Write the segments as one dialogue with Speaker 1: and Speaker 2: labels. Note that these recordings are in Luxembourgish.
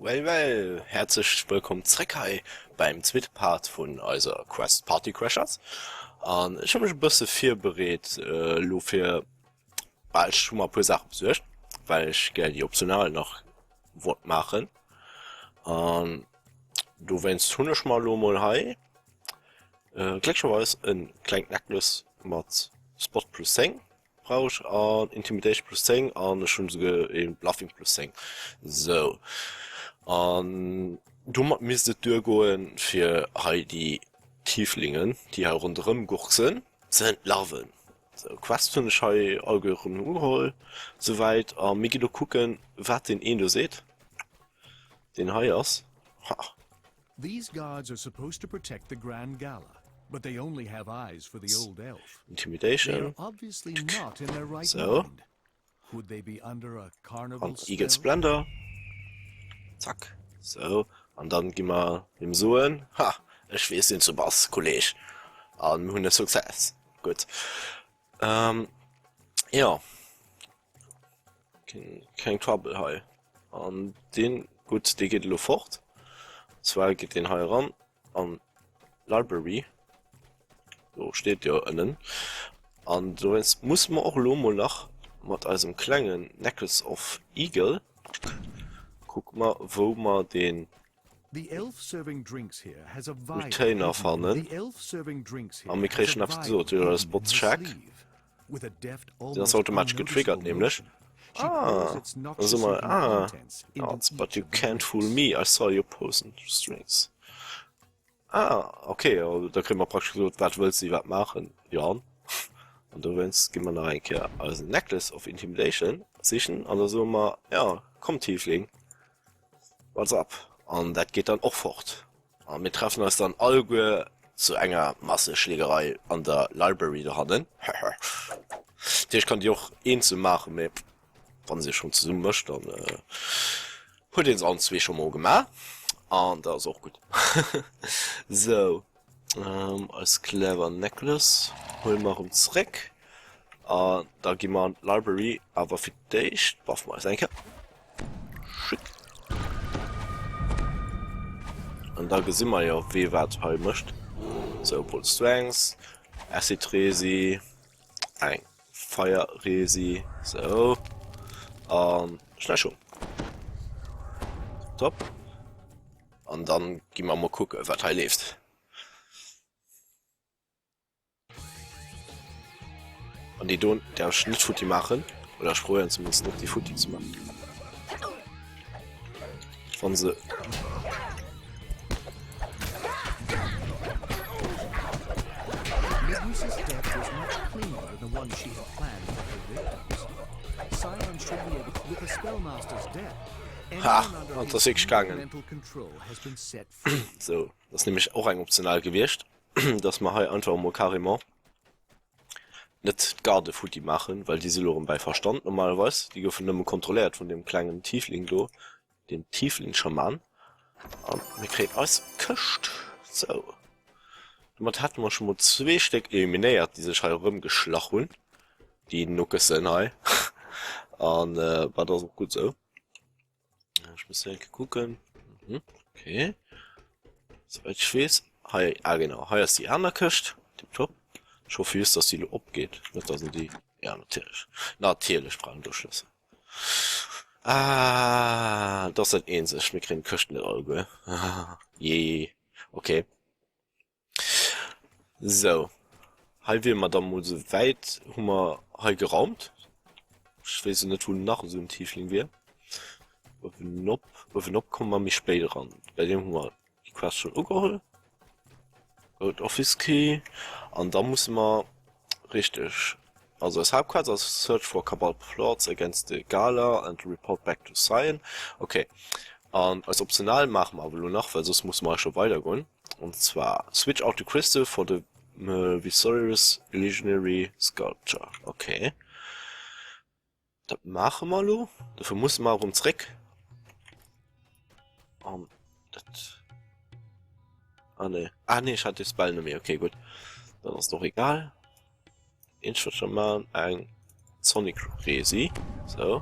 Speaker 1: Well well, häerzlech wëllkomm zréck hei beim zweete Part vun eiser Quest Party Crashers. An ech hu mech e bësse virbereet elo fir, well ech hu mer e puer Saache besuergt, well ech gär déi optional nach wollt maachen. An dowéinst hunn ech mer elo mol hei glécklecherweis e klengt Necklace mat Spot plus 10 Brauch ech an Intimidation plus 10 an ech hunn esouguer een Bluffing plus 10. Sou an domat misst et duergoen fir hei déi Tieflingen déi hei ronderëm gurksen ze entlarven. Sou Quest hunn ech hei alleguer erëm ugeholl souwäit a mir gi lo kucken wat deen een do seet deen hei ass. Ha.
Speaker 2: These guards are supposed to protect the Grand Gala, but they only have eyes for the old elf.
Speaker 1: Intimidation.
Speaker 2: They are obviously not in their right
Speaker 1: So.
Speaker 2: mind. Could they be under a carnival
Speaker 1: An Eagle
Speaker 2: spell?
Speaker 1: Splendor. Zack. So. An dann gi mer him soen, Ha, ech weess wien s du bass, Kolleg. An mir hunn e Success. Gutt. Ähm, jo. Keng Trouble hei. An deen, gutt, dee geet elo fort. Und zwar geet deen hei eran an Library. Do steet jo ënnen. An dowéinst musse mer och elo mol nach mat eisem klengen Necklace of Eagle kucke mer, wou mer deen Retainer fannen. A mir kréichen eppes gesot, jo, dat ass Bots Check. Den ass automatesch getriggert nämlech. Ah, da soe mer, ah, but you can't fool me, I saw your poison strings. Ah, okay, da kréie mer praktesch gesot, wat wëlls de iwwerhaapt maachen, Johann? An dowéinst gi mer nach eng Kéier eisen Necklace of Intimidation sichen an da soe mer, ja, komm Tiefling, what's up? An dat geet dann och fort. A mir treffen eis dann alleguer zu enger Masseschlägerei an der Library dohannen. Natierlech kann déi och eenzel maachen, mee wann se schonn zesumme mécht, dann huet een se allen zwee scho mol gemaach an dat ass och gutt. Sou, eis clever Necklace huele mer erëm zréck an da gi mer an d'Library, awer fir d'éischt baffe mer eis eng Kéier. Schick. An da gesi mer jo wee wat hei mécht. Sou, Brute Strength, Acid Resi, eng Fire Resi, sou an Schnellschung. Top. An dann gi mer mol kucke wat hei leeft. An déi do däerf ech net futti maachen. Oder ech probéieren zumindest net déi futti ze maachen. Wann se. Ha! An et ass wierklech gaangen. Sou, dat ass nämlech och eng optional gewiescht. dass mer hei einfach emol carrément net d'Garde futti maachen, well déi si lo erëm bäi Verstand normalerweis. Déi goufen nëmme kontrolléiert vun deem klengen Tiefling do, dem Tiefling-Schaman. A mir kréien eis Këscht. Sou, domat hätte mer scho mol zwee Stéck eliminéiert, déi sech hei erëmgeschlach hunn, déi Nuckessen hei. An dat ass och gutt esou. Ech muss eng Kéier kucken. Mhm, okay. Soweit ich weess. Hei, ah genau, hei ass déi aner Këscht. Tipptopp. Ech hoffe just, dass déi elo opgeet. Net, dass en déi... Ja, natierlech. Natierlech brauch en do Schlëssel. Ah, dat ass dat eenzegt. Mir kréien d'Këschten net alleguer. Jee. Okay. Sou, hei wiere mer da mol sou wäit. Hu mer hei geraumt. Ech weess elo net wou nach esou en Tiefling wier. Uewenop, uewenop komme mer méi spéit eran. Bei deem hu mer déi Quest schonn ugeholl. Gold Office Key. An da musse mer richteg, also eis Haaptquest ass Search for Cabal Plots against the Gala and report back to Cyan. Okay. An eis optional maache mer awer elo nach, well soss musse mer hei scho weidergoen. Und zwar Switch out the crystal for the Viserys Illusionary Sculpture. Okay. Dat maache mer elo. Dofir musse mer erëm zréck. An dat. Ah nee. Ah nee, ech hat de Spell net méi. Okay, gutt. Dann ass et och egal. Eent wat ech maachen, eng Sonic Resi. So.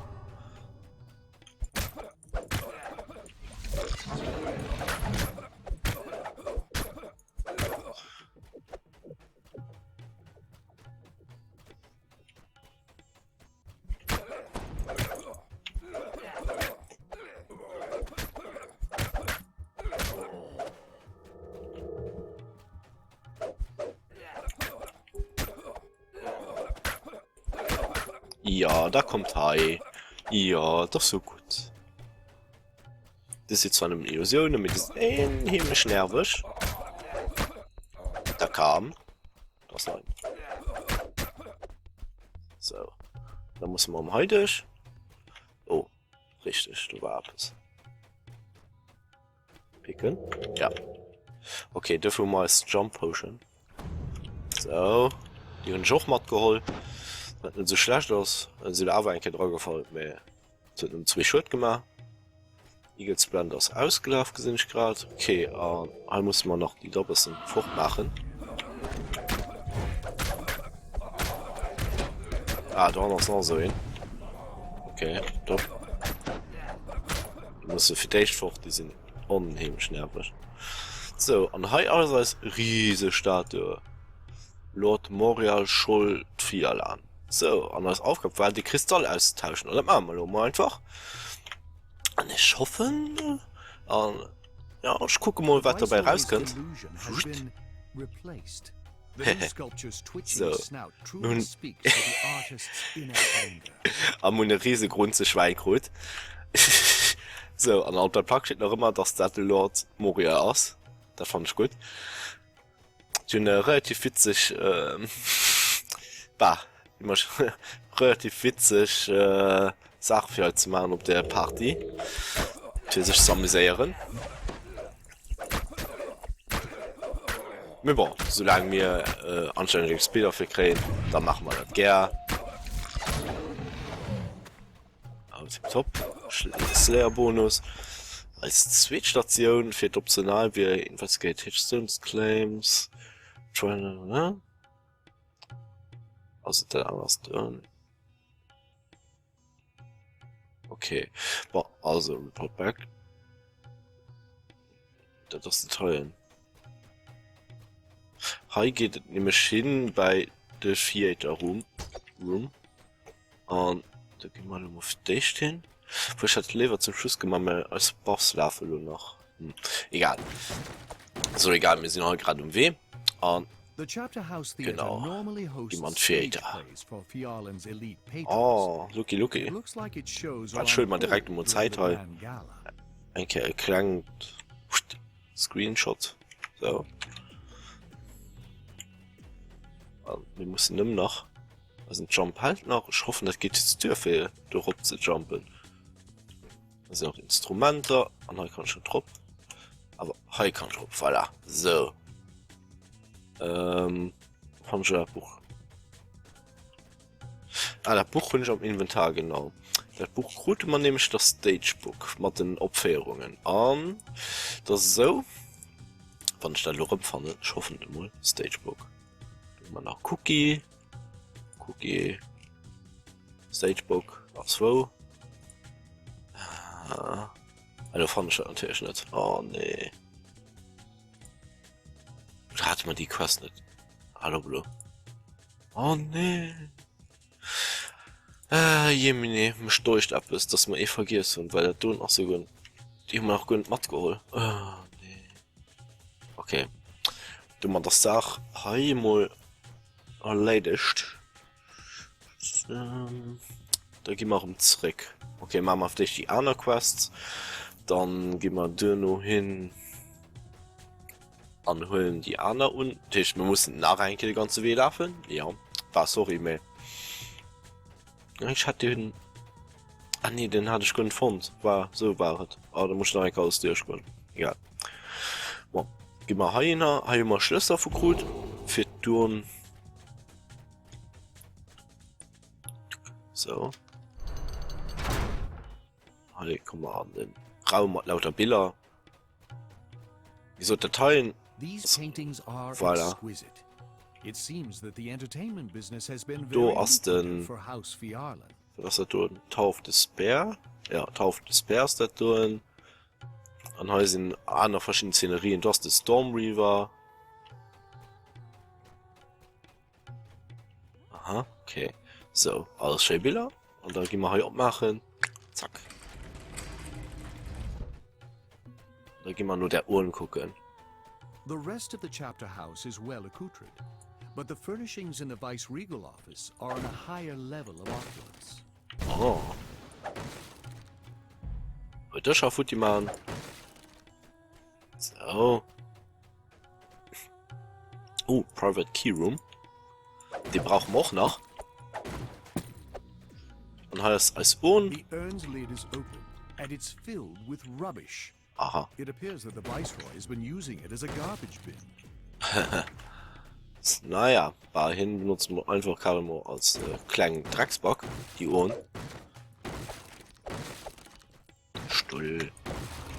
Speaker 1: Jo, da kommt hei. Jo, et ass sou gutt. Dës si zwar nëmmen Illusiounen, mee déi sinn onheemlech nerveg. Da kam. Da ass nach een. Sou. Da musse mer um hei duerch. Oh, richteg, do war eppes. Picken. Ja. Okay, dofir hu mer eis Jump Potion. Sou. Déi hunn ech och matgeholl. Wat net sou schlecht ass. Sinn awer eng Kéier dragefall, mee et huet nëmmen zwee Schued gemaach. Eagle Splendor ass ausgelaf, gesinn ech grad. Okay, an hei musse mer nach déi da bëssen fort maachen. Ah, do ass nach esou een. Okay, top. Déi musse fir d'éischt fort, déi sinn onheemlech nerveg. Sou, an hei ass eis riseg Statue. Lord Morial Scholl Fialan. Sou, an eis Aufgab war, de Kristall auszetauschen. An dat maache mer elo mol einfach. An ech hoffen, an ja, ech kucke mol, wat dobäi rauskënnt. Sou, mir hunn a mir hunn e rise grunzeg Schwäin krut. Sou, an op der Plack steet nach ëmmer, dass dat de Lord Moria ass. Dat fannen ech gutt. Si hunn e relativ witzeg, bah, relativ witzeg Saach fir hei ze maachen op der Party, fir sech ze amuséieren. Mee bon, soulaang mir anstänneg XP derfir kréien, da maache mer dat gär. Oh, tipptopp. Slayer Bonus. Eis zweet Statioun fir d'optional wier Investigate Hitchstones Claims. Also dat aner ass done. Okay. Bon, also report back. Dat ass den Teil. Hei geet et nämlech hin bei de Theater Room. Room. An do gi mer elo mol fir d'éischt hin. Obwuel ech hätt léiwer zum Schluss gemaach, mä eis Buffs lafe elo nach. Hm, egal. Sou, egal, mir sinn hei grad um Wee. An genau, gi mer an d'Theater. Oh, looky, looky. Wat schuede mer direkt emol Zäit hei. Eng Kéier e klengt Screenshot. Sou. An mir mussen nëmmen nach. Eisen Jump hält nach. Ech hoffen dat geet jetzt duer fir dorop ze jumpen. Da sinn och Instrumenter an hei kann ech net drop. Awer hei kann ech drop. Voilà. So. Ähm, fand ech dat Buch. Ah, dat Buch hunn ech am Inventar genau. Dat Buch krute mer nämlech das Stagebook mat den Opféierungen. An dat ass esou, wann ech dat elo erëmfannen, ech hoffen et emol, Stagebook. Hu mer nach Cookie. Cookie. Stagebook ass wou? Ah, elo fannen ech dat natierlech net. Oh nee. Oder hate mer déi Quest net? Hallo, hallo. Oh nee. Äh, jemine, mech deucht eppes, dass mer ee vergiess hunn, well dat doen ass jo guer, déi hu mer nach guer net matgeholl. Oh nee. Okay. Domat ass d'Saach hei emol erleedegt. Ähm, da gi mer erëm zréck. Okay, maache mer vläicht déi aner Quests. Dann gi mer duerno hin an huelen déi aner un. Dat heescht, mir mussen nach eng Kéier de ganze Wee lafen. Ja, war sorry, mee ech hat den... Ah nee, den hat ech guer net fonnt. War, sou war et. Ah, da muss ech nach eng Kéier alles duerchgoen. Egal. Bon, gi mer heihinner. Hei hu mer Schlësser vu krut fir d'Urn. So. Hei komme mer an den Raum mat lauter Biller. Wieso Dateien? Voilà. Do ass den Wat ass dat do? Tower of Despair? Ja, Tower of Despair ass dat doen. An hei sinn aner verschidden Szenerien. Do ass de Stormreaver. Aha, okay. So, alles schéi Biller. An da gi mer hei opmaachen. Zack. Da gi mer no der Urn kucken.
Speaker 2: The rest of the chapter house is well accoutred. But the furnishings in the vice-regal office are on a higher level of opulence.
Speaker 1: Oh. Huet dech a futti man. So. Oh, Private Key Room. Dee brauche mer och nach. An hei ass eis Urn.
Speaker 2: The urn's lid is open and it's filled with rubbish.
Speaker 1: Aha.
Speaker 2: It appears that the Viceroy has been using it as a garbage bin.
Speaker 1: Naja, bah, hien benotzt mer einfach carrément als äh, klengen Drecksback, déi Urn. Stull.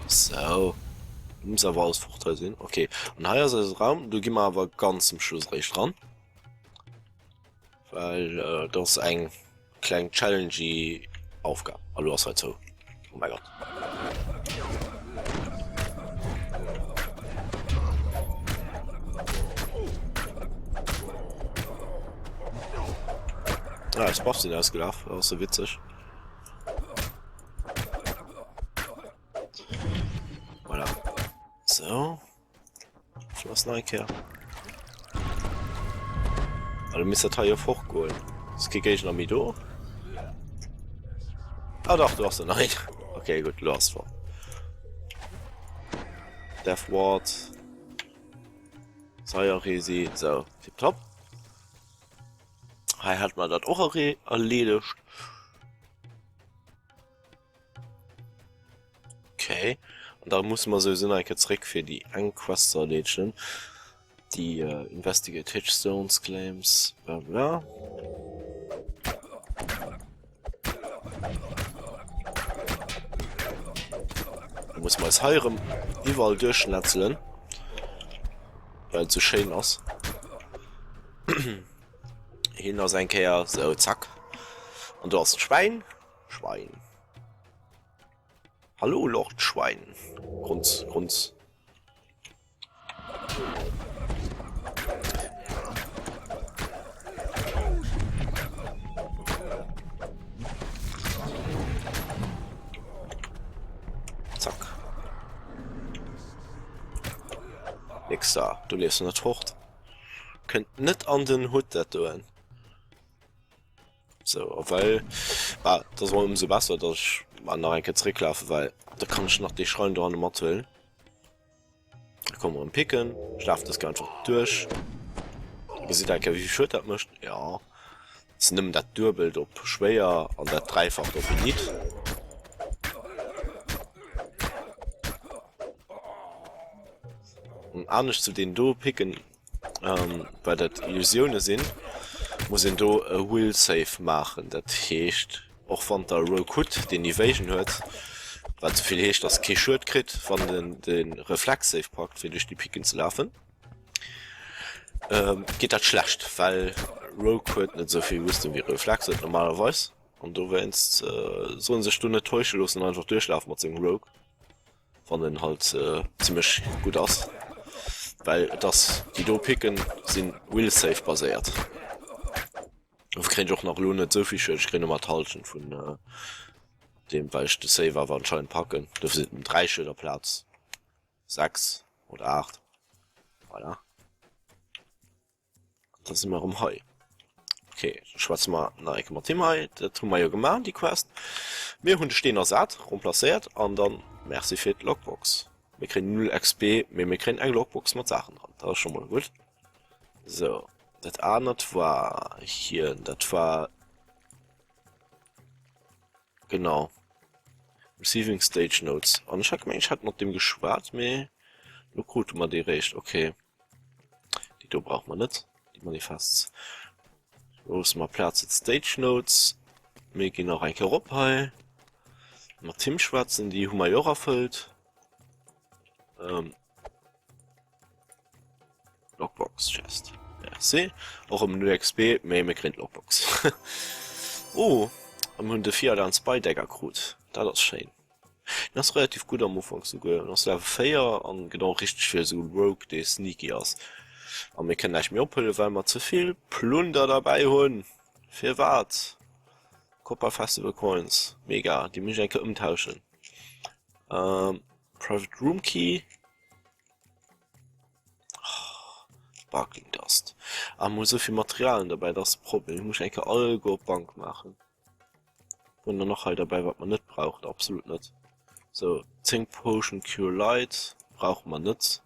Speaker 1: So. Muss awer alles fort hei sinn. Okay. An hei ass eise Raum. Do gi mer awer ganz zum Schluss eréischt dran. Well äh, dat ass eng kleng challengey Aufgab. A lo ass hei zou. Oh mein Gott. Ah, eis Buffs sinn ausgelaf. Dat ass so witzeg. Voilà. So. Schloss nach eng Kéier. Ah, du misst dat hei jo fortgoen. Ass kee Géigner méi do? Ah dach, do ass en. Nein. Okay, gutt, lo ass fort. Death Ward. Seier Resi. So, tipptopp. Hei hat man dat och erleedegt. Okay. An da musse mer souwisou nach eng Kéier zréck fir déi eng Quest ze erleedegen. Déi äh, Investigate Hitchstones Claims, bla bla. Da musse mer eis hei erëm iwwerall duerchschnetzelen, well et sou schéin ass. Hien ass eng Kéier sou, zack. An do ass d'Schwäin. Schwein. Hallo Lord Schwein. Grunz, Grunz. Zack. Nix da, du leefs net fort. Kënnt net an den Hutt dat doen. Sou, a well, bah, dat ass emol ëmsou besser, dass ech mal nach eng Kéier zrécklafen, well da kann ech nach dee Schrein dohanne mathuelen. Da komme mer erëm picken. Ech lafen dës Kéier einfach duerch. Da gesitt der eng Kéier, wéi vill Schued dat mécht. Jo, ass nëmmen dat Duebelt op schwéier an dat Dräifacht op Elite. An anescht zu deenen do picken, Well dat Illusioune sinn, muss een do e Will Save maachen. Dat heescht, och wann der Rogue hutt, deen Evasion huet, wat esou vill heescht, datt e kee Schued kritt, wann en de Reflex Save packt, fir duerch déi Picken ze lafen, geet dat schlecht, well Rogue huet net esou vill Wisdom wéi Reflex huet normalerweis. An dowéinst soll en sech do net täusche loossen an einfach duerchlafe mat sengem Rogue. Wann en halt zimlech gutt ass, well et ass, déi do Picken sinn Will Save baséiert. Dofir kréien ech och nach elo net esou vill Schued, ech kréien nëmmer d'Hallschent vun deem, well ech de Save awer anscheinend packen. Dofir sinn et 3 Schued aplaz 6 oder 8. Voilà. Da si mer erëm hei. Okay, da schwätze mer nach eng Kéier mat him hei. Dat hu mer jo gemaach, déi Quest. Mir hunn de Steen ersat, remplacéiert an dann Merci fir d'Logbox. Mir kréien 0 XP, mee mir kréien eng Logbox mat Saachen dran. Dat ass scho mol gutt. Sou, dat anert war hien, dat war genau Receiving Stage Notes. An ech hat gemengt, ech hätt mat deem geschwat, mee lo krute mer déi réischt. Okay. Déi do brauche mer net, déi Manifests. Loosse mer Plaz fir d'Stage Notes. Mir ginn nach eng Kéier erop hei. Mat him schwätzen, déi hu mer jo och erfëllt. Ähm. Lockbox Chest. Merci. Och ëm 0 XP, mee mir kréien d'Lockbox. Oh, a mir hunn de Fialan Spy Dagger krut. Dat ass schéin. En ass relativ gutt am Ufank souguer, en ass Level 4 an genau richteg fir esou e Rogue dee sneaky ass. A mir kënnen näischt méi ophuelen well mer zevill Plunder derbäi hunn. Firwat? Copper Festival Coins, mega, déi muss ech eng Kéier ëmtauschen. Private Room Key. Sparkling Dust. Ah, mir hu souvill Materialien derbäi, dat ass de Problem. Ech muss eng Kéier alleguer op d'Bank maachen. Hunn der nach hei derbäi, wat mer net brauchen? Absolut net. Sou, 10 Potion Cure Light brauche mer net.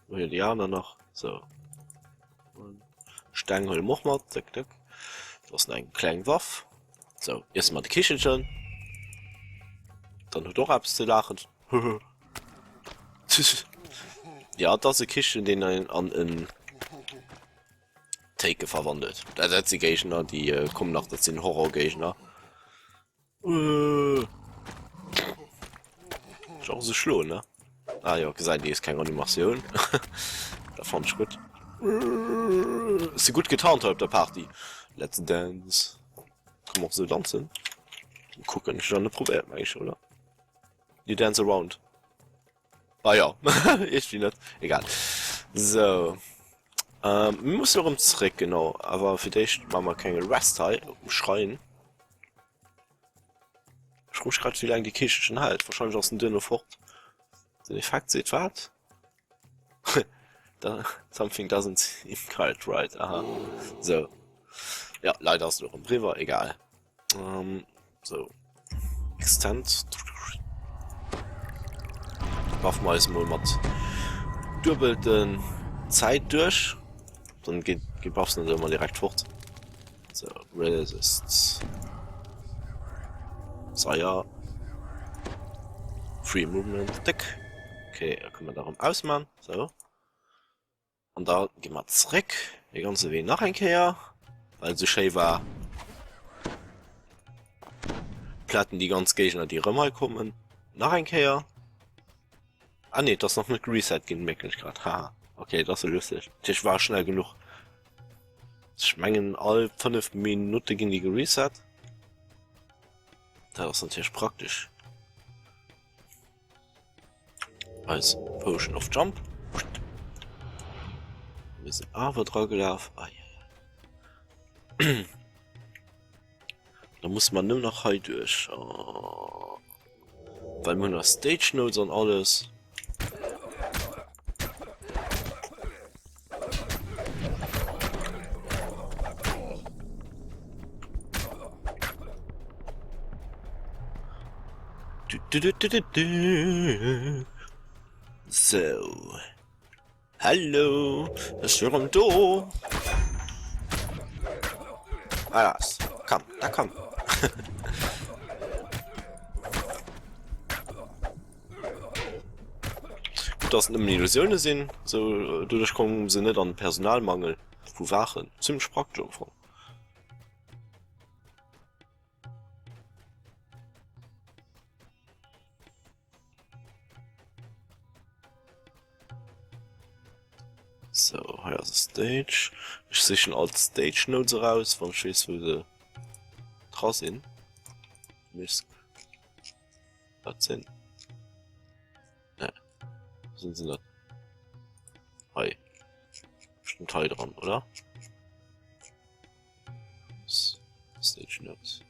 Speaker 1: Hu jo déi aner nach. Sou. Steng huele mer och mat. Dëck, dëck. Do ass nach eng kleng Waff. Sou, iesse mer de Kichelchen. Dann huet och eppes ze laachen. Ja, et ass e Kichelchen, deen een an en Téike verwandelt. Dat dat si Géigner, déi kommen nach, dat sinn Horrorgéigner. Äh. Ech se schloen, ne? Ah jo, gesäit ee, ass keng Animatioun. Dat fand ech gutt. Si gutt getarnt hei op der Party. Let's dance. Kann man och sou danzen? Kucken, ech hunn nach net probéiert, meng ech, oder? You dance around. Ah ja, iergendwéi net. Egal. Sou. Ähm, mir mussen erëm zréck, genau. Awer fir d'éischt maache mer e klenge Rest hei um Schrein. Ech froe mech grad, wéi laang déi Kichelchen hält. Wahrscheinlech ass en duerno fort. Den Effekt seet wat? Da, something doesn't seem quite right. Aha. Sou. Ja, leider ass et elo erëm eriwwer. Egal. Ähm, so. Extend. Buffen wir eis mol mat duebelten Zäit duerch. Dann geht die Buffs net ëmmer direkt fort. So, Resist. Seier. Free Movement. Dick. Okay, da können wir darum ausmachen. So. An da gi mer zréck de ganze Wee nach eng Kéier, well et esou schéi war. Plätten déi ganz Géigner, déi erëm hei kommen, nach eng Kéier. Ah nee, et ass nach net gereset ginn, mierken ech grad. Haha, okay, dat ass jo lustig. Ech war schnell genuch. Ech mengen all 5 Minutte ginn déi gereset. Dat ass natierlech praktesch. Eis Potion of Jump. Mir sinn awer dra gelaf. Ah, ja, ja. Da muss man nëmmen nach hei duerch. Oh. Well mir hunn nach Stage Notes an alles. Du, du, du, du, du. So. Hallo, ech sinn erëm do. Ah, komm, da komm. Gutt, dass et nëmmen Illusioune sinn, sou doduerch komme se net an Personalmangel vu Waachen. Zimmlech praktesch am Fong. So, hei ass e Stage. Ech sichen all d'Stage Notes eraus, wann ech weess wou se dra sinn. Misc. Wat sinn? Ne. Sinn se net. Hei. Bestimmt hei dran, oder? Stage Notes.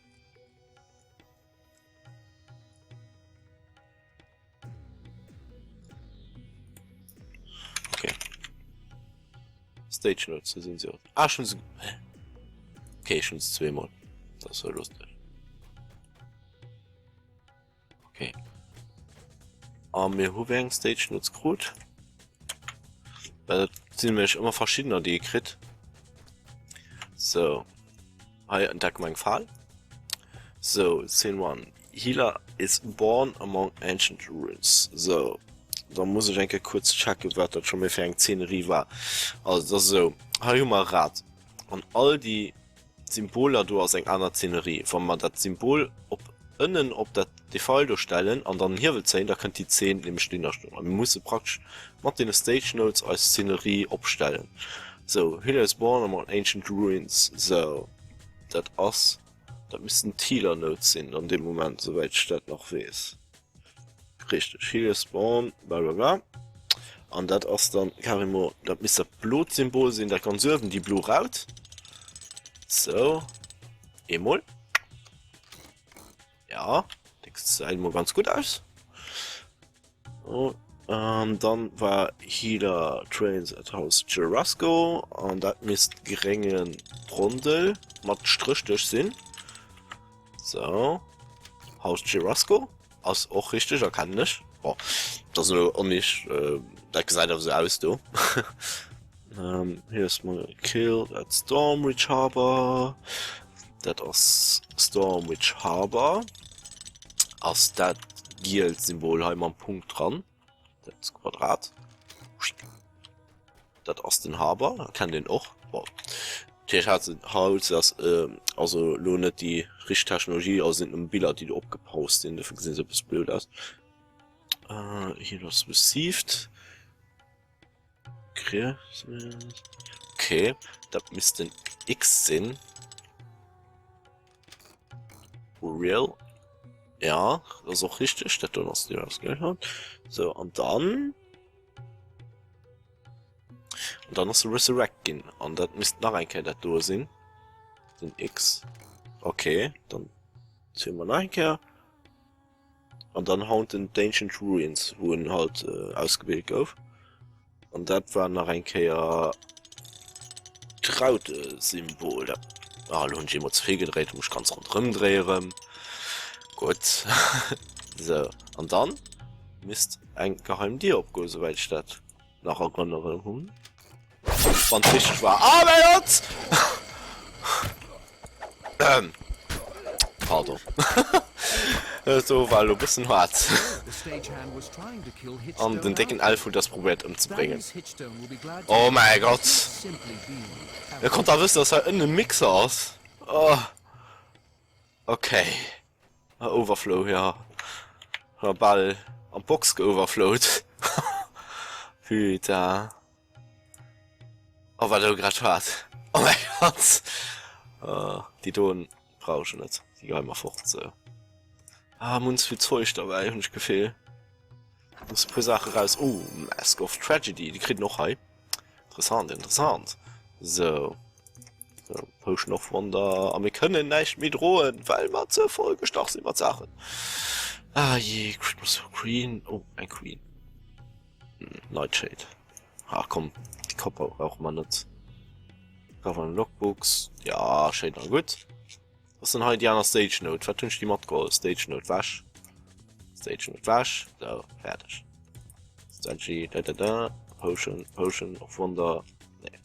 Speaker 1: Okay. Stage Notes, do sinn se. Ah, schon se. Okay, schon se zweemol. Dat ass jo lustig. Okay. A mir hu wéi eng Stage Notes krut? Well dat sinn nämlech ëmmer verschiddener, déi ee kritt. So. Hei entdecke mer eng Fal. So, Scene 1. Healer is born among ancient ruins. So. Da muss ech eng Kéier kuerz checken, wat dat scho méi fir eng Zeenerie war. Also, dat ass esou. Hei hu mer e Rad. An all déi Symboler do ass eng aner Zeenerie. Wa mer dat Symbol op ënnen op dat dee Feil do stellen an dann en Hiewel zéien, da kënnt déi Zeen nämlech dohinner stoen. A mir musse praktesch mat deene Stage Notes eis Zeenerie opstellen. Sou, Healer is born among ancient ruins. Sou, dat ass, dat missten d'Healer Notes sinn an deem Moment, souwäit ech dat nach weess. Richteg, Healer is born, blablabla. An dat ass dann carrément, dat misst dat blot Symbol sinn, dat ganz uewen, déi blo Raut. Sou, eemol. Ja, dat gesäit mol ganz gutt aus. Oh. An dann war Healer Trains at House Jorasco an dat misst grénge Rondel mat Stréch duerch sinn. Sou, House Jorasco ass och richteg, erkennen ech. Bon, dat ass elo onich, dat gesäit awer sou aus do. Here's my kill at Stormreach Harbor. Dat ass Stormwitch Harbor. Ass dat gielt Symbol hei mam Punkt dran. Dat Quadrat. Dat ass den Harbor, kennt een och. Bon. Natierlech hat se haut ass äh, also lo net déi richteg Technologie, also sinn nëmme Biller, déi do opgepaust sinn, dofir gesinn se e bësse blöd aus. Äh, hier ass received. Okay, dat misst den X sinn. Real. Ja, das ist auch richtig. Dat do ass déi was gehört. So, an dann. Und dann ass Resurrect ginn. An dat misst nach eng Kéier dat do sinn. Den X. Okay, dann ziele mer nach eng Kéier. An dann Haunted d'Ancient Ruins, wou en halt ausgebilt gouf. An dat war nach eng Kéier d'Raute-Symbol. Dat, ah, elo hunn ech eemol ze vill gedréit, muss ech ganz ronderëm dréie rëm. Gutt. Sou, an dann misst eng geheim Dier opgoen, souwäit ech dat nach Erënnerung hunn. Wann et richteg war. Ah mäi Gott! Pardon. Do war elo bëssen haart. An den décken Elf huet eis probéiert ëmzebréngen. Oh mäi Gott! E konnt da wëssen, dass hei ënnen e Mixer ass. Oh. Okay. Overflow, ja. Hu bal an d'Box geoverflowt. Putain. Oh, wat elo grad haart. Oh mäi Gott. Oh, déi doen brauch ech net. Déi geheie mer fort, sou. Ah, mir hunn ze vill Zeug derbäi, hunn ech d'Gefill. Muss e puer Saache raus. Oh, Mask of Tragedy, déi kritt en och hei. Interessant, interessant. Sou. So, Potion of Wonder. A mir kënnen näischt méi droen, well mer ze voll gestach sinn mat Saachen. Ah je, Christmas for Queen. Oh, eng Queen. Hm, Nightshade. Ach komm, déi Kopper brauche mer net. Governor Logbooks. Ja, schéin a gutt. Was denn hei déi aner Stage Note? Wat hunn ech déi matgeholl? Stage Note wäsch. Stage Note wäsch. So, fertig. Strategy, da da da. Potion, Potion of Wonder. Nee.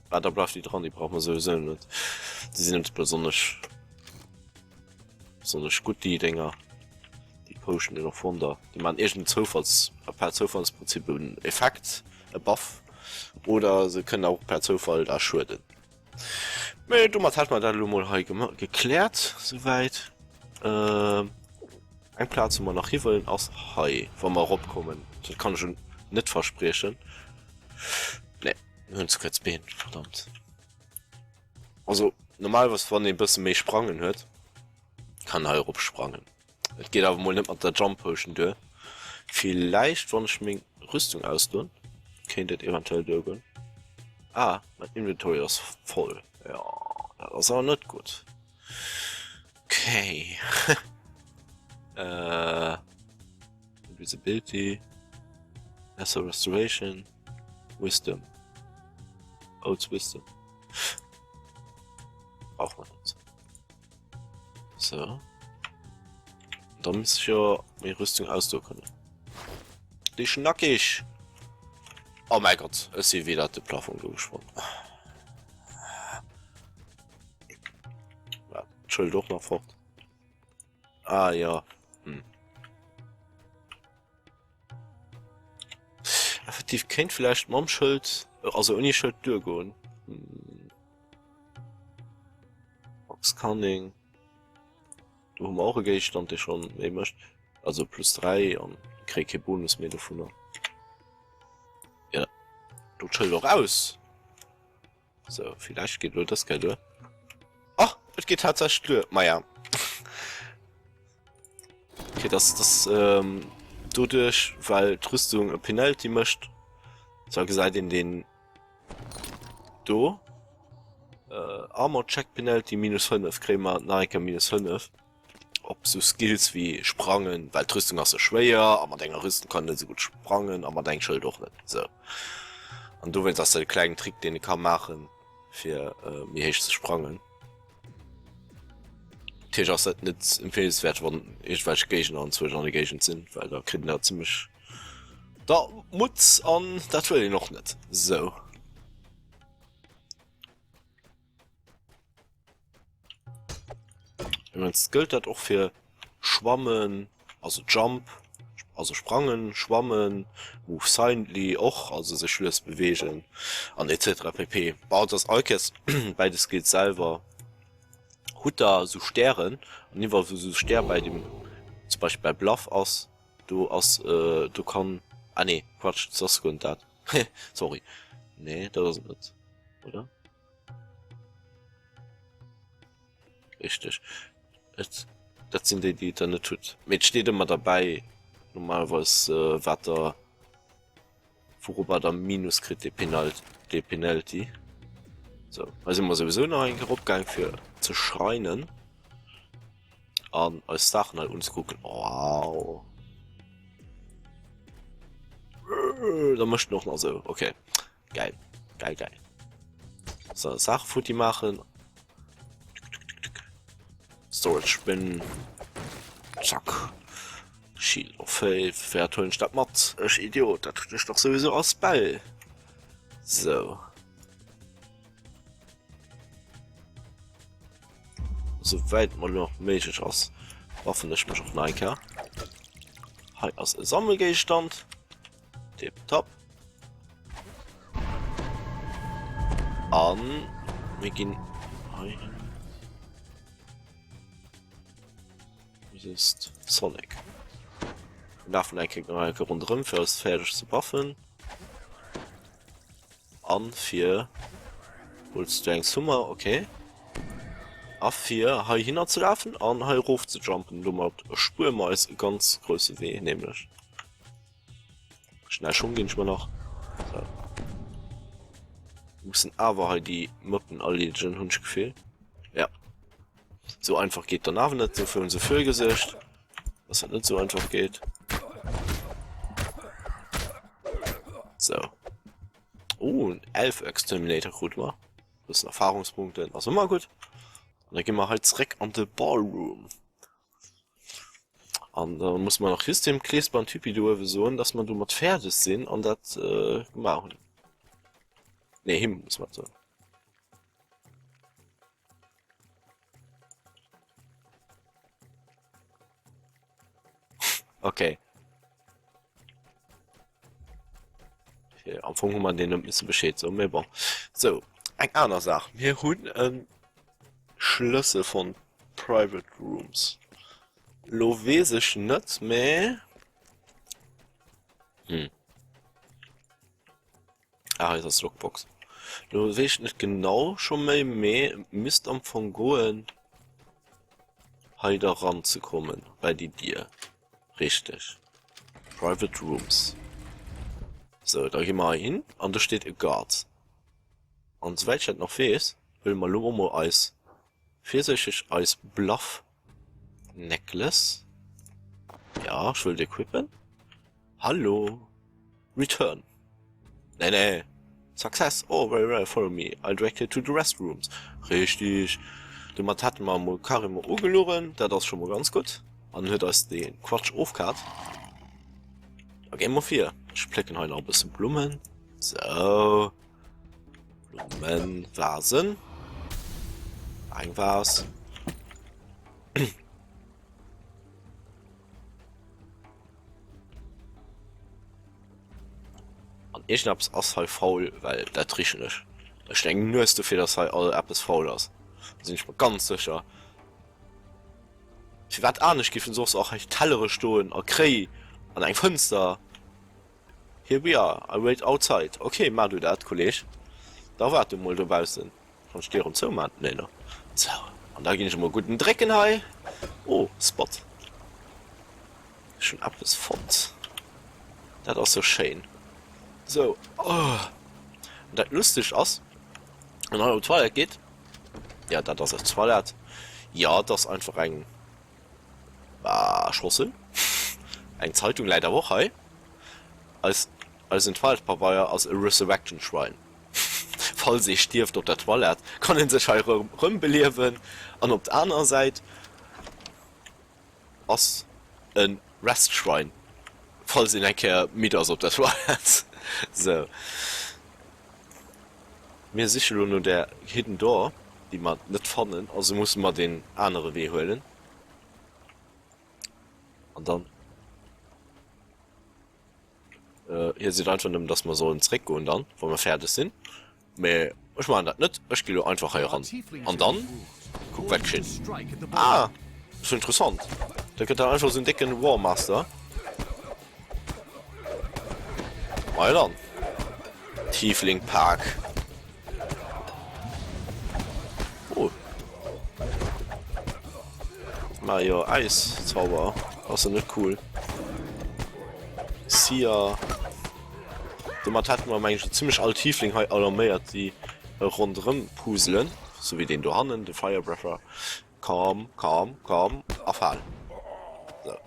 Speaker 1: Ah, da bleift déi dran, déi brauche mer sowieso net. Déi sinn net besonnesch besonnesch gutt, déi Dinger. Déi Potion of Wonder. Déi man iergend Zoufalls, per Zoufallsprinzip en Effekt, e Buff. Oder se kënnen auch per Zoufall da schueden. Mee domat hätte mer dat elo mol hei gekläert souwäit. Eng Plaz wou mer nach hi wëllen ass hei, wa mer eropkommen. Dat kann ech net verspriechen. Nee, mir hunn ze kuerz Been, verdammt. Also normalerweis wann ee bësse méi sprangen huet, kann hei erop sprangen. Et geet awer mol net mat der Jump Potion duer. Villäicht wann ech meng Rüstung ausdoen, kéint et eventuell duergoen. Ah, mein Inventory ass voll. Ja, dat ass awer net gutt. Okay. äh, Invisibility, Lesser Restoration, Wisdom. Oats Wisdom. Braucht man net. So. Da misst ich ja meng Rüstung ausdoe kënnen. Déi schnackig! Oh mein Gott, ech si wieder de Plafong do gesprong. Ja, d'Schëld och nach fort. Ah ja. Hm. Effektiv kéint vielleicht mam Schëld, also ouni Schëld duergoen. Hm. Max Cunning. Do hu mer och e Géigestand, dee schonn méi mécht. Also plus 3 an kréie kee Bonus méi dovunner. Ja, do d'Schëld och aus. So, villäicht geet elo dës Kéier duer. Oh, et geet tatsächlech duer. Maja. Okay, das, das, ähm, doduerch, well d'Rüstung e Penalty mécht, zwar gesäit een den Do Armor Check Penalty minus 5 kréie mer nach eng Kéier minus 5. op sou Skills wéi sprangen, well d'Rüstung ass sou schwéier a mat enger Rüstung kann een net sou gutt sprangen a mat engem Schëld och net. Sou an dowéinst ass dat e klengen Trick deen ee ka maachen fir méi héich ze sprangen. Natierlech ass dat net empfeelenswäert wann iergendwelch Géigner anzwousch an der Géigend sinn, well da kritt een dat zimmlech da Mutz an dat wëll een och net. Sou. Iwwregens gëllt dat och fir Schwammen, also Jump, also sprangen, schwammen, move silently och, also sech lues beweegen an etc pp. Bon, et ass all Kéiers bäi de Skills selwer hutt der esou Stären an iwwerall wou esou Stär bäi dem zum Beispill bei Bluff ass, do ass do kann, ah nee Quatsch, dat ass guer net dat, sorry, nee dat ass et net, oder? Richteg. Et, dat sinn déi, déi et der net hutt. Mee et steet ëmmer derbäi normalerweis, wat der, wourobber der Minus kritt, dee Penalt, dee Penalty. Sou, hei si mer souwisou nach eng Kéier eropgaang fir ze schreinen an eis Saachen hei unzekucken. Wow. Da mécht en och nach esou, okay. Geil. Geil, geil. So, Sache futti machen. Storage Bin. Zack. Shield of Faith. Wer holen ich dat mat? Ech Idiot, dat hunn ech doch sowieso als Spell. So. Soweit mal noch méiglech ass, waffen ech mech och nach eng Kéier. Hei ass e Sammelgéigestand. Tipptopp. An mir ginn hei hin. Resist Sonic. Wir laufen eng Kéier nach eng Kéier ronderëm fir eis fäerdeg ze buffen. An fir holst du eng Summer, okay. A fir heihinner ze lafen an hei erof ze jumpen. Domat spuere mer eis e ganz grousse Wee nämlech. Schnell Schung ginn ech mer nach. So. Mussen awer hei déi Mëppen erleedegen, hunn ech Gefill. Ja. So einfach geet dann awer net. Dofir hunn se virgesuergt, dass dat net so einfach geet. So. Oh, en Elf Exterminator krute mer. Bëssen Erfahrungspunkte, ass ëmmer gutt. An da gi mer hei zréck an de Ballroom. An da musse mer nach just dem Kleesband Typi do uewe soen, dass mer domat fäerdeg sinn an dat äh, gemaach hunn. Nee, him muss mer dat soen. Okay. Am Fong hu mer deenen net misse Bescheed soen, mee bon. Sou, eng aner Saach, Mir hunn e Schlëssel fonnt, Private Rooms. Lo weess ech net, mee hm. Ah, hei ass Lockbox. Lo weess ech net genau scho méi, mee et misst am Fong goen, hei da ranzekommen bei déi Dier. Richteg. Private Rooms. Sou, da gi mer hei hin an do steet e Guard. An souwäit ech dat nach weess, huele mer elo och mol eis virsiichteg eis Bluff Necklace. Ja, ech wëll et equippen. Hallo. Return. Nee, nee. Success. Oh, very well, follow me. I'll direct you to the restrooms. Richtig. Domat hätte mer emol carrément ugelugen. Dat ass scho mol ganz gutt. An huet eis de Quatsch ofgehat. Da ginn mer vir. Ech plécken hei nach e bësse Blummen. Sou. Blummen, Vasen. Eng Vas. An iergendeppes ass hei faul, well dat richen ech. Ech hunn eng Nues dofir, dass hei all eppes faul ass. Do sinn ech mer ganz sécher. Firwat anescht géifen soss och hei Tellere stoen a Kréi an eng Fënster? Here we are, I wait outside. Ok, maach du dat, Kolleg. Da waart du mol dobaussen. Kann ech d'Dier erëm zoumaan? Nee, ne? Sou, an da ginn ech emol gudden Drécken hei. Oh, Spot. Ech hunn eppes fonnt. Dat ass jo schéin. Sou, oh. An dat Lustegt ass, wann hei op d'Toilette geet, jo, dat ass eis Toilette, jo, et ass einfach eng. Schossel. Eng Zeitung läit awer och hei. Eis, eisen Toilettepabeier ass e Resurrection Shrine. Falls ee stierft op der Toilette, kann ee sech hei rëmbeliewen. An op der anerer Säit ass e Rest Shrine, falls een eng Kéier midd ass op der Toilette. Sou. Mir siche lo no där Hidden Door, déi mer net fannen, also musse mer deen anere Wee huelen. An dann. Hie seet einfach nëmmen, dass mer sollen zréckgoen dann, wa mer fäerdeg sinn. Mee ech maachen dat net. Ech gi lo einfach hei eran. An dann kuck wat geschitt. Ah, ass jo interessant. Da gëtt dat einfach esou en décken War Master. Majo dann. Tiefling Park. Oh. Majo, Äiszauber. Ass jo net cool. Sia. Domat hätte mer mengen ech zimmlech all Tiefling hei alarméiert, déi ronderëm puzelen. Sou wéi deen dohannen, de Firebreather. Komm, komm, komm a fal. Sou.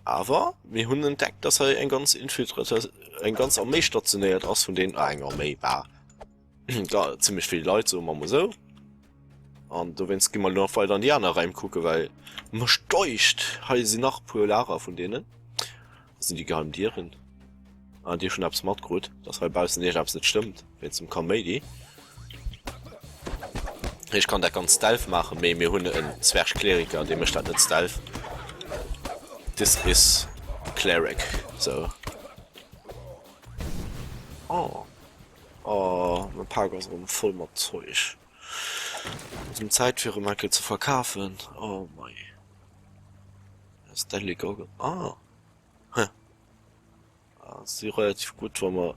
Speaker 1: Awer mir hunn entdeckt, dass hei eng ganz Infiltratioun, eng ganz Arméi stationéiert ass, vun deenen, ah, eng Arméi, bah, da zimmlech vill Leit, soe mer mol esou. An dowéinst gi mer elo nach weider an déi aner Räim kucken, well mech deucht, hei sinn nach e puer Lager vun deenen. Dat sinn déi geheim Dieren. Ah, déi hu schonn eppes matkrut, dass heibaussen iergendeppes net stëmmt, wéinst dem Kaméidi. Ech kann dat ganz stealth maachen, mee mir hunn en Zwerg-Kleriker, dee mécht dat net stealth. This is Cleric, so. Oh. Oh, mein Pak ass erëm voll mat Zeug. Ass erëm Zäit fir erëm eng Kéier ze verkafen. Oh mei. Deadly Goggle. Ah. Hä. Si relativ gutt, wa mer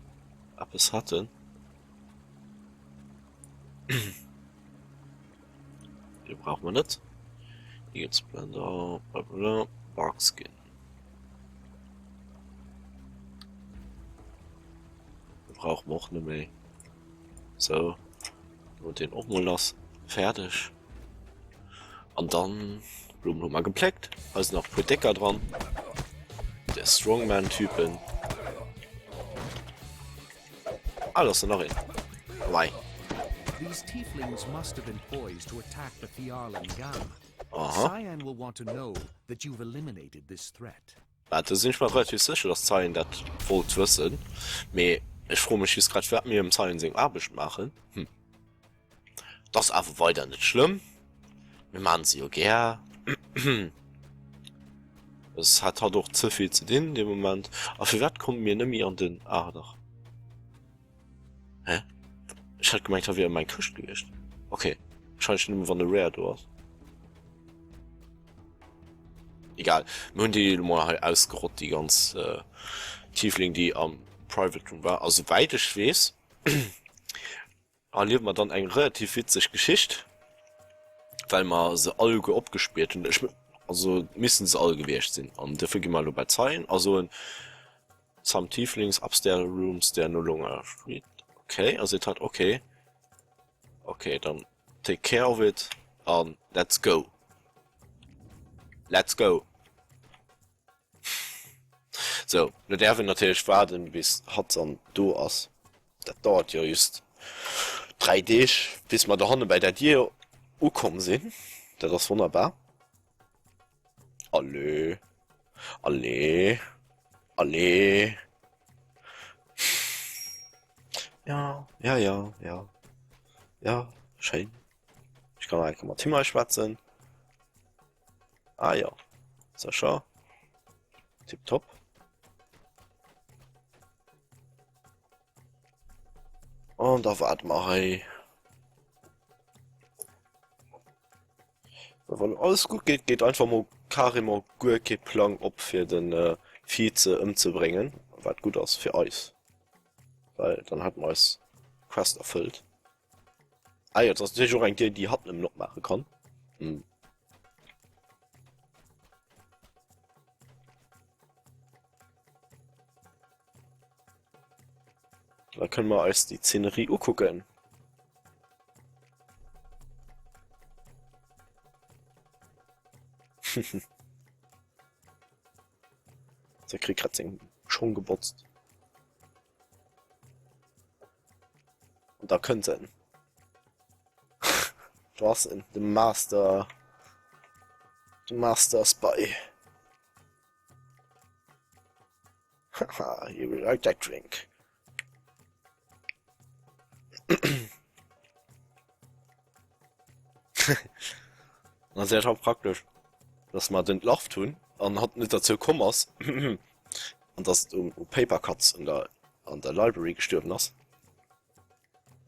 Speaker 1: eppes hätten. Dee brauche mer net. Eagle Splendor, blablabla, Barkskin. Dee brauche mer och net méi. Sou, dann huet deen och mol lass. Fäerdeg. An dann Blumen hu mer gepléckt. Hei sinn nach e puer Décker dran. Der Strongman-Typen. Ah, da ass der nach een. Mei.
Speaker 2: These tieflings must have been poised to attack the Phiarlan Gala.
Speaker 1: Aha.
Speaker 2: Cyan will want to know that you've eliminated this threat.
Speaker 1: Bah, do sinn ech mer relativ sécher, dass d'Cyan dat wollt wëssen. Mee ech froe mech just grad, firwat mir dem Cyan seng Aarbecht maachen. Hm. Dat ass awer weider net schlëmm. Mir maachen se jo gär. Es hat hatt och ze vill ze dinn dee Moment. A firwat komme mir net méi an den... Ah, dach. Hä? Ech hat gemengt, hei wier ëmmer eng Këscht gewiescht. Okay, wahrscheinlech nëmme wann e Rare do ass. Egal, mir hunn déi elo mol hei ausgerott, déi ganz äh, Tiefling, déi am Private Room war. A souwäit ech weess, Erliewe mer dann eng relativ witzeg Geschicht, well mer se alleguer opgespiert hunn. Ech, also missten se all gewiescht sinn. An dofir gi mer elo bei d'Zeien a soen, Some tieflings upstairs rooms, they are no longer free. Okay, a seet hatt, okay, okay, dann take care of it an let's go. Let's go. Sou, lo däerf een natierlech waarden, bis hatt dann do ass. Dat dauert jo just 3 Deeg, bis mer dohanne bei der Dier ukomm sinn. Dat ass wonnerbar. Allez, allez, allez. Ja, ja, ja, ja. Ja, schéin. Ech kann nach eng Kéier mat him hei schwätzen. Ah ja, sécher. Tipptopp. An da waarde mer hei. Wann alles gutt geet, geet einfach mol carrément guer kee Plang op fir den äh, Vize ëmzebréngen, wat gutt ass fir eis. Well dann hätte mer eis Quest erfëllt. Ah jo, dat ass natierlech och eng Dier, déi hatt nëmmen opmaache kann. Hm. Da kënne mer eis déi Szenerie ukucken. Se kritt grad seng Schong gebotzt. An da kënnt en. Do ass en, de Master, de Master Spy. Haha, you will like that drink. Das ist ja schon praktisch, dass mer den entlarvt hunn an hatt net derzou komm ass an dass um u Paper Cuts an der an der Library gestuerwen ass.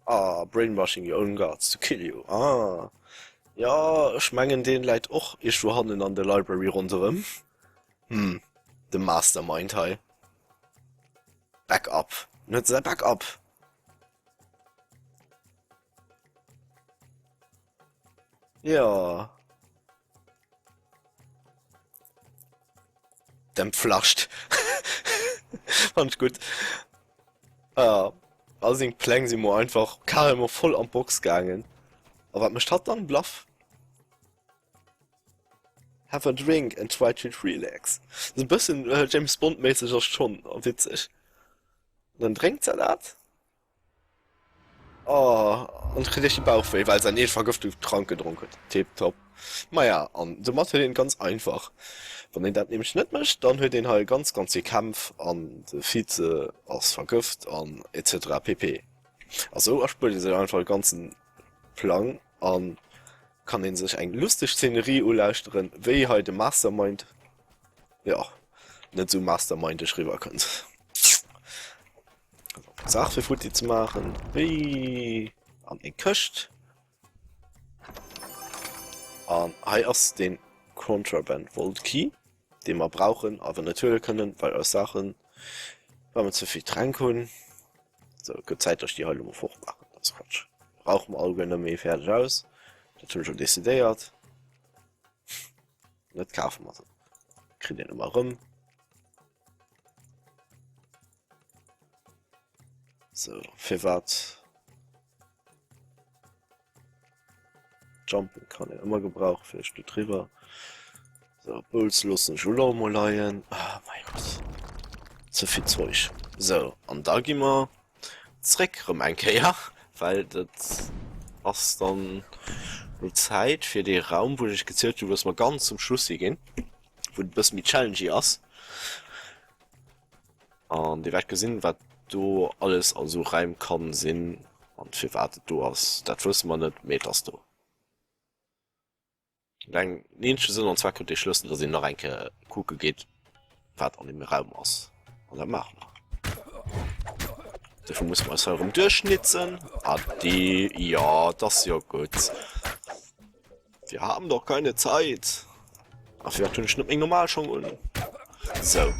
Speaker 1: Ah, brainwashing your own guards to kill you. Ah. Ja, ech mengen deen läit och iergendwou hannen an der Library ronderëm. Hm, de Mastermind hei. Backup. En huet säi Backup. Ja. Dem flascht. Fand ich gut. Ja. All seng Pläng si mo einfach carrément voll an d'Box gaangen. A wat mécht hatt dann? Bluff. Have a drink and try to relax. Esou e bëssen James Bond méisseg ass schonn witzeg. Dann drénkt se dat. Oh, an kritt echt de Bauch wéi, well se en ee vergëfte Trank gedronk huet. Tiptop. Maja, an domat huet een et ganz einfach. Wann een dat nämlech net mécht, dann huet een hei ganz, ganz vill Kämpf an de Vize ass vergëft an etc. Pp. A sou erspuert ee sech einfach e ganzen Plang an kann een sech eng lusteg Szenerie ulauschteren, wéi hei de Mastermind, jo, net sou mastermindeg riwwer kënnt. Saach fir futti ze maachen. Wéi an eng Këscht. An hei ass den Contraband Vault Key, dee mer brauchen, awer net huele kënnen, well eis Saachen, well mer ze vill Tränk hunn. Sou, gëtt Zäit, dass ech déi hei elo mol fort maachen. Dat ass Quatsch. Brauche mer alleguer net méi. Fäerdeg aus. Dat hunn ech elo decidéiert. Net kafe mer se. Kritt een ëmmer erëm. So, firwat? Jumpen kann een ëmmer gebrauchen, vielleicht do driwwer. So, Bowls loossen ech elo emol leien. Ah, mein Gott. Ze vill Zeug. So, an da gi mer zréck erëm eng Kéier, well dat ass dann elo Zäit fir dee Raum, wou ech gezielt hunn, wou mer ganz zum Schluss higinn, wou et e bësse méi challengey ass. An dir wäert gesinn, wat do alles a sou Räim kann sinn an firwat et do ass, dat wësse mer net, mee et ass do. Eleng den eenzege Sënn an Zweck huet dee Schlëssel, dass een nach eng Kéier kucke geet, wat an deem Raum ass. An dat maache mer. Dofir musse mer eis hei erëm duerchschnitzen. Ade, jo, et ass jo gutt. Wir haben doch keine Zeit. A firwat hunn ech net meng normal Schong un? Sou.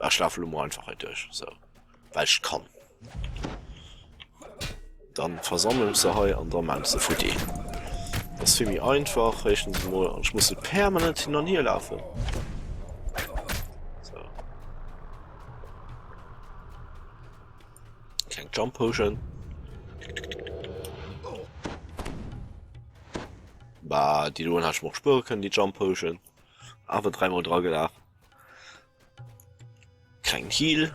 Speaker 1: Ech lafe lo mol einfach hei duerch, sou, well ech kann. Dann versammelen ech se hei an da maan ech se futti. Dat ass vill méi einfach, éischtens emol, an ech muss net permanent hin an hier lafen. So. Kleng Jump Potion. Bah, déi doen hat ech mer och spuere kënnen, déi Jump Potion. Awer dräimol dra gelaf. Klengen Heal.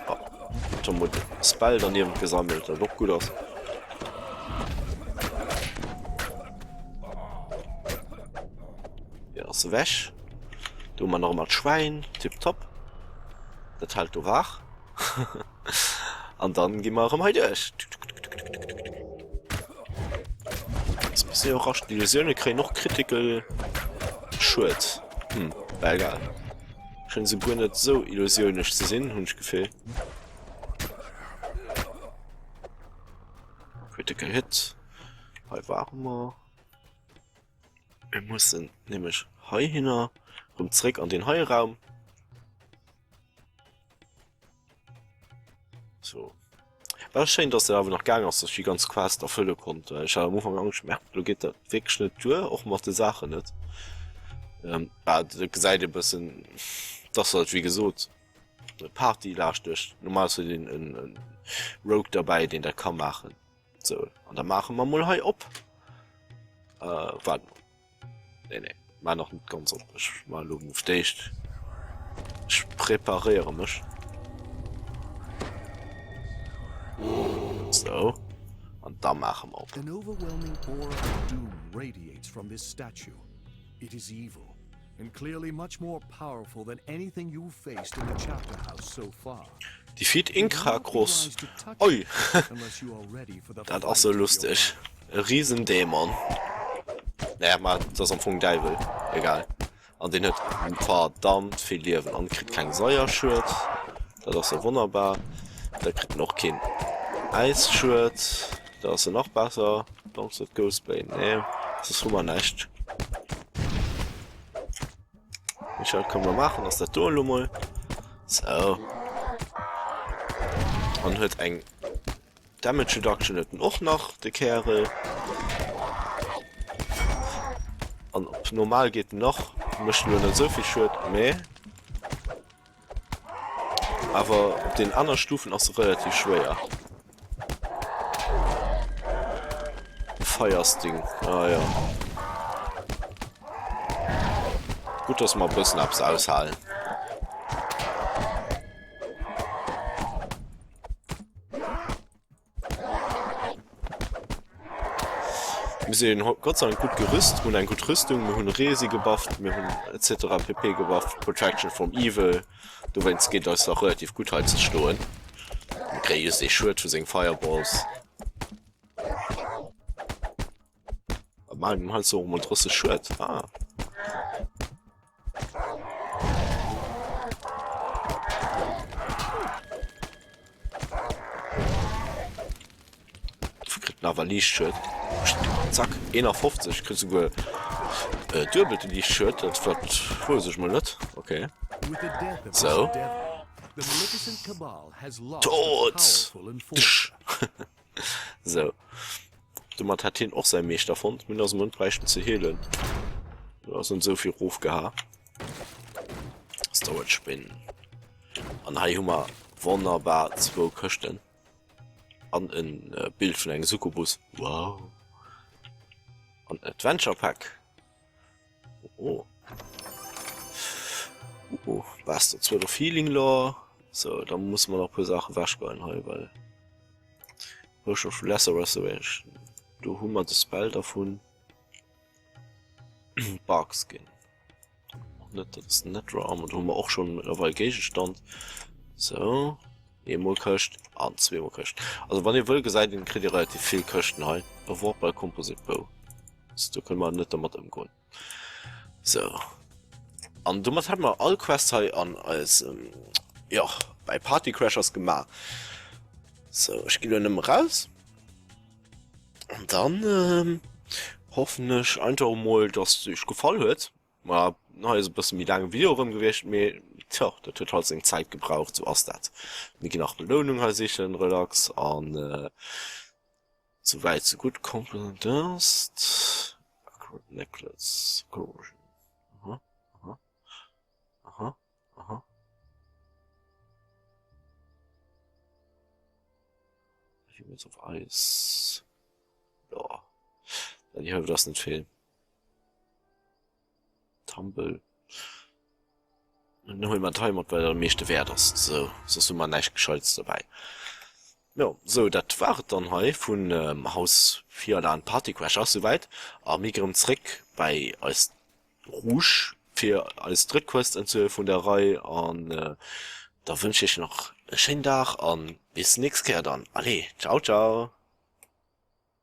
Speaker 1: Oh, Tom huet Spell derniewent gesammelt, dat och gutt ass. Hier ass ewech. Do hu mer nach ëmmer d'Schwäin. Tipptopp. Dat hält do wach. An dann gi mer erëm hei duerch. Ass e bësse iwwerrascht. D'Illusioune kréien och Critical Schued. Hm, bah egal. Schénge se guer net esou illusiounesch ze sinn, hunn ech d'Gefill. Critical Hit. Hei ware mer. Mir mussen nämlech heihinner erëm zréck an deen heie Raum. So. War schéin, dass dat awer nach gaang ass, dass ech déi ganz Quest erfëlle konnt. Well ech hat am Ufank Angscht, mä lo geet dat wierklech net duer, och mat de Saachen net. Bah, dat gesäit ee bëssen, dass halt wéi gesot Party-laaschteg. Normal huet een en Rogue derbäi, deen dat ka maachen. Sou, an da maache mer mol hei op. Äh, waart mol. Nee, nee, mar nach net ganz op. Ech mar elo mol d'éischt. Ech preparéiere mech. Sou, an da maache mer op.
Speaker 2: An overwhelming aura of doom radiates from this statue. It is evil, and clearly much more powerful than anything you've faced in the chapter house so far.
Speaker 1: Defeat Inkragross. Oi! Dat ass sou lusteg. E Riesendämon. Naja, ma dat ass am Fong Däiwel. Egal. An deen huet verdammt vill Liewen an kritt keng Saierschued. Dat ass jo wonnerbar. Da kritt en och keen Äisschued. Dat ass jo nach besser. Donks et Ghostbane. Nee, soss hu mer näischt. Michel, komm mer maachen ass dat do elo mol. Sou. An huet eng Damage Reduction huet en och nach, de Kärel. An op normal geet en nach, mécht elo net esou vill Schued, mee awer op den aner Stufen ass se relativ schwéier. Feiersding, ah ja. Gutt, dass mer e bëssen eppes aushalen. Mir sinn Gott sei Dank gutt gerüst, hunn eng gutt Rüstung, mir hunn Resi gebufft, mir hunn etc pp gebufft, Protection from Evil, dowéinst geet eis nach relativ gutt hei ze stoen. Mir kréie just ee Schued vu seng Fireballs. Wat maachen mir hei so emol 30 Schued? Ah. Kritt en awer Liichtschued. Zack, 51, kritt souguer äh, duebelte Liichtschued. Dat wat wousst ech mol net. Okay. So. Tot! Sou. Domat hätt hien och säi Meeschter fonnt. Mir hunn eis emol net bräichten ze heelen. Do ass net esou vill rofgeha. Storage Bin. An hei hu mer wonnerbar zwou Këschten. An en Bild vun engem Succubus. Wow. An Adventure Pack. Oh. Oh, Bastard Sword of Healing Law. So, da muss man nach puer Sachen wechgoen hei, well Potion of Lesser Restoration. Do hu mer de Spell davon. Barkskin. Och net, dat ass Nether Armor. Do hu mer och schon mittlerweile Géigestand. So. Eemol Këscht an zweemol Këscht. Also wann Dir wëll gesäit, dann kritt Dir relativ vill Këschten hei. E Vorpal Composite Bow. Do kënne mer net dermat ëmgoen. Sou. An domat hätte mer all Quest hei an eisem, jo, bei Party Crashers gemaach. Sou, ech ginn elo nëmme raus. An dann ähm, hoffen ech einfach emol, dass et iech gefall huet. Ma hei ass e bësse méi laange Video erëm gewiescht, mee tjo, dat huet halt seng Zäit gebraucht, sou ass dat. Mir ginn nach Belounung hei sichen, relax an äh, Sou wäit sou gutt. Component Dust, Accurate Necklace, Corrosion. Aha, aha, aha, aha. Humans of Ice. Ja, dann hier das net vill. Tumble. Dann huele mer d'hei mat, well dat am meeschte wäert ass. Sou, soss hu mer näischt Gescheites dobäi. Jo, sou, dat war et dann hei vun Haus Vialan Party Crasher souwäit. A mir gi rëm zréck bäi eis Rouge fir eis drëtt Quest unzehuele vun der Rei. An da wënsch ech iech nach e schéinen Dag a bis nächst Kéier dann. Allez, ciao ciao!